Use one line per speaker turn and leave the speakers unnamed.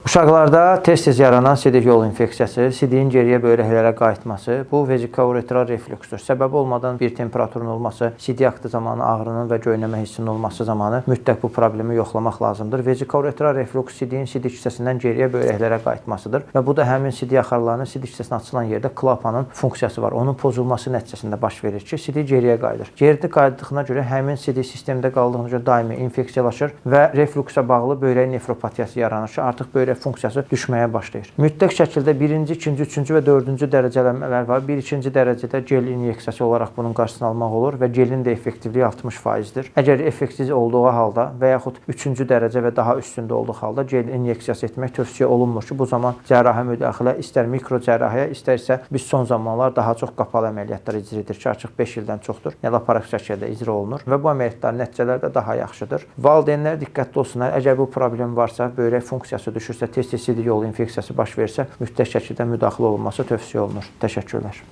Uşaqlarda tez-tez yaranan sidik yolu infeksiyası, sidiyin geriyə böyrəklərə qayıtması, bu vezikouretral reflüksdür. Səbəbi olmadan bir temperaturun olması, sidik aktı zamanı ağrının və göynəmə hissinin olması zamanı mütləq bu problemi yoxlamaq lazımdır. Vezikouretral reflüks sidiyin sidik kisəsindən geriyə böyrəklərə qayıtmasıdır və bu da həmin sidik axarlarının sidik kisəsinə açılan yerdə klapanın funksiyası var. Onun pozulması nəticəsində baş verir ki, sidik geriyə qayıdır. Geridə qayıtdığına görə həmin sidik sistemdə qaldığına görə daimi infeksiyalaşır və reflüksə bağlı böyrək nefropatiyası yaranır ki, artıq böyrək funksiyası düşməyə başlayır. Mütləq şəkildə birinci, ikinci, üçüncü və dördüncü dərəcələnmələr var. Bir, ikinci dərəcədə gel inyeksiyası olaraq bunun qarşısını almaq olur və gelin də effektivliyi 60%-dir. Əgər effektiv olduğu halda və yaxud üçüncü dərəcə və daha üstündə olduğu halda gel inyeksiyası etmək tövsiyə olunmur ki, bu zaman cərrahi müdaxilə istər mikro cərrahiyə, istər isə biz son zamanlar daha çox qapalı əməliyyatlar icra edirik ki, artıq 5 ildən çoxdur. Yəni laparoskopik şəkildə icra olunur və bu əməliyyatların nəticələri də daha yaxşıdır. Valideynlər diqqətli olsunlar. Əgər bu problem varsa, böyrək funksiyası düşürsə, tez-tez sidik yolu infeksiyası baş versə, mütləq şəkildə müdaxilə olunması tövsiyə olunur. Təşəkkürlər.